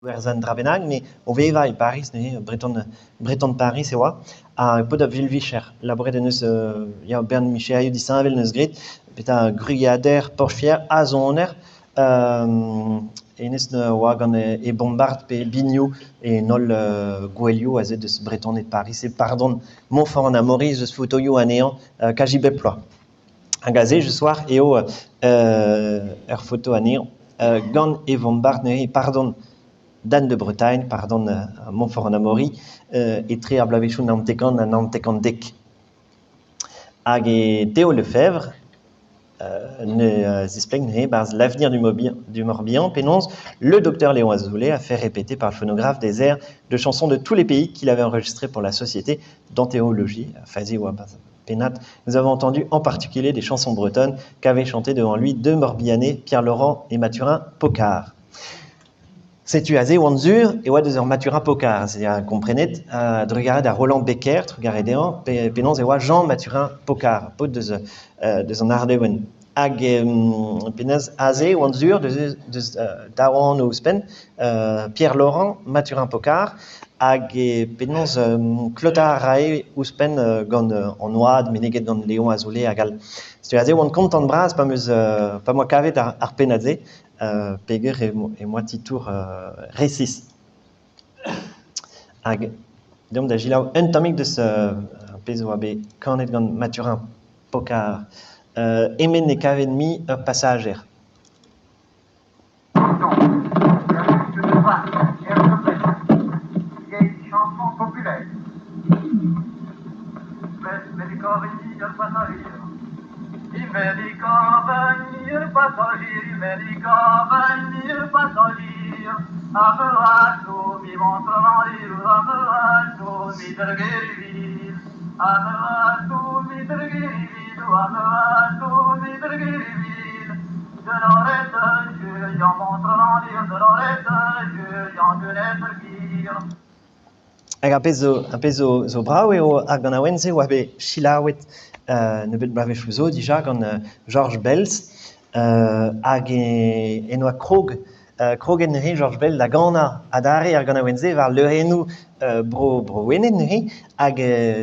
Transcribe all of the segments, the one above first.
Gwerzhañ un dra bennak met o vevañ e Pariz neuze, breton breton Pariz e oa ha paotr a vil-vicher. Labouret en deus ya ur bern micherioù disheñvel en deus graet, petra gwriader, porfier ha soner. Hennezh oa gant e bombard pe binioù en holl gouelioù aze deus Bretoned Pariz e pardon Montfort-en-Amaury ez eus fotoioù anezhañ kazi bep bloaz. Hag aze just war eo ur foto anezhañ gant e vombard neuze pardon Dan de Bretagne, pardon Montfort-en-Amaury, etre ar bloavezhioù 90 ha 90. Hag e Théo Lefebvre ne zispleg neuze barzh L'avenir du Morbihan penaos le docteur Léon Azoulay a fait répéter par le phonographe des airs de chansons de tous les pays qu'il avait enregistrés pour la Société d'anthéologie. Fazi oa pennad. Nous avons entendu en particulier des chansons bretonnes qu'avaient chantées devant lui deux Morbihanais, Pierre Laurent et Mathurin Pocard. Setu aze oan sur e oa deus ur Mathurin Pocard, c'est-à-dire komprenet trugarez da Roland Becker, trugarez dezhañ, penaos e oa Jean Mathurin Pocard, paotr deus, deus an Ardewen. Hag penaos aze oan sur deus, deus daou anv ouzhpenn, Pierre Laurent, Mathurin Pocard, hag penaos klotañ a rae ouzhpenn gant an oad meneget gant Léon Azoulay hag all. Setu aze oan kontant bras pa 'm eus pa 'm boa kavet ar pennad-se peger em boa titour resis. Hag deomp da selaou un tammig deus ar pezh a oa bet kanet gant Mathurin Pocard. Emen e kaven mui ur pasajer. Hag ar pezh zo, ar pezh zo, zo brav eo ar ganaouenn-se oa bet selaouet nebeut bloavezhioù zo dija gant Georges Belz hag en oa krog kroget neuze Georges Bell da ganañ adarre ar ganaouenn-se war leurennoù bro Bro-Wened neuze hag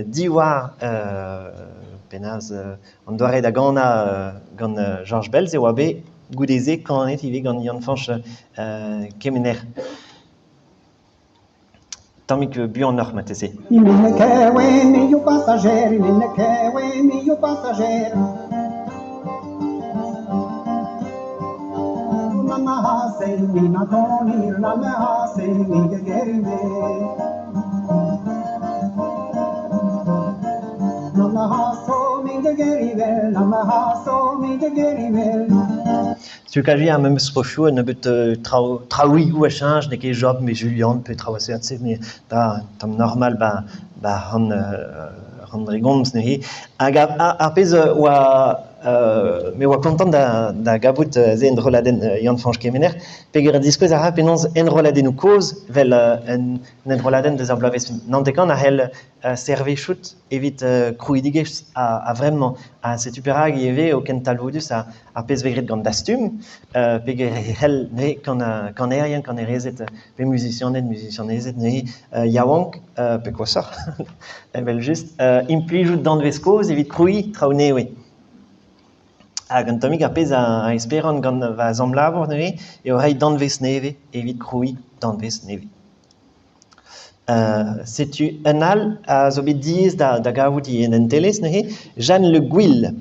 diwar penaos an doare da ganañ gant Georges Belz e oa bet goude-se kanet ivez gant Yann-Fañch Kemener. Tammig buanoc'h marteze. Setu kazi ar memes rochoù un nebeud traoù traoùigoù a cheñch, n'eo ket Job met Julian pe traoù a seurt-se met da tamm normal 'ba 'ba ran ran dre gomz neuze. Hag ar pezh oa me oa kontant da gavout se enrolladenn Yann-Fañch Kemener peogwir diskouez a ra penaos enrolladennoù kozh 'vel un enrolladenn deus ar bloavezh 90 a c'hell servijout evit krouidigezh a-vremañ. Ha setu perak ivez eo ken talvoudus ar pezh vez graet gant Dastum, peger e c'hell neuze kanerien, kanerezed pe muzisianed, muzisianezed neuze yaouank pe koshoc'h evel-just, implijout danvez kozh evit krouiñ traoù nevez. Hag un tammig ar pezh a esperan gant va zamm labour neuze eo reiñ danvez nevez evit krouiñ danvez nevez. Setu un all a zo bet diaes da gavout e identelezh neuze, Jeanne Le Gouil.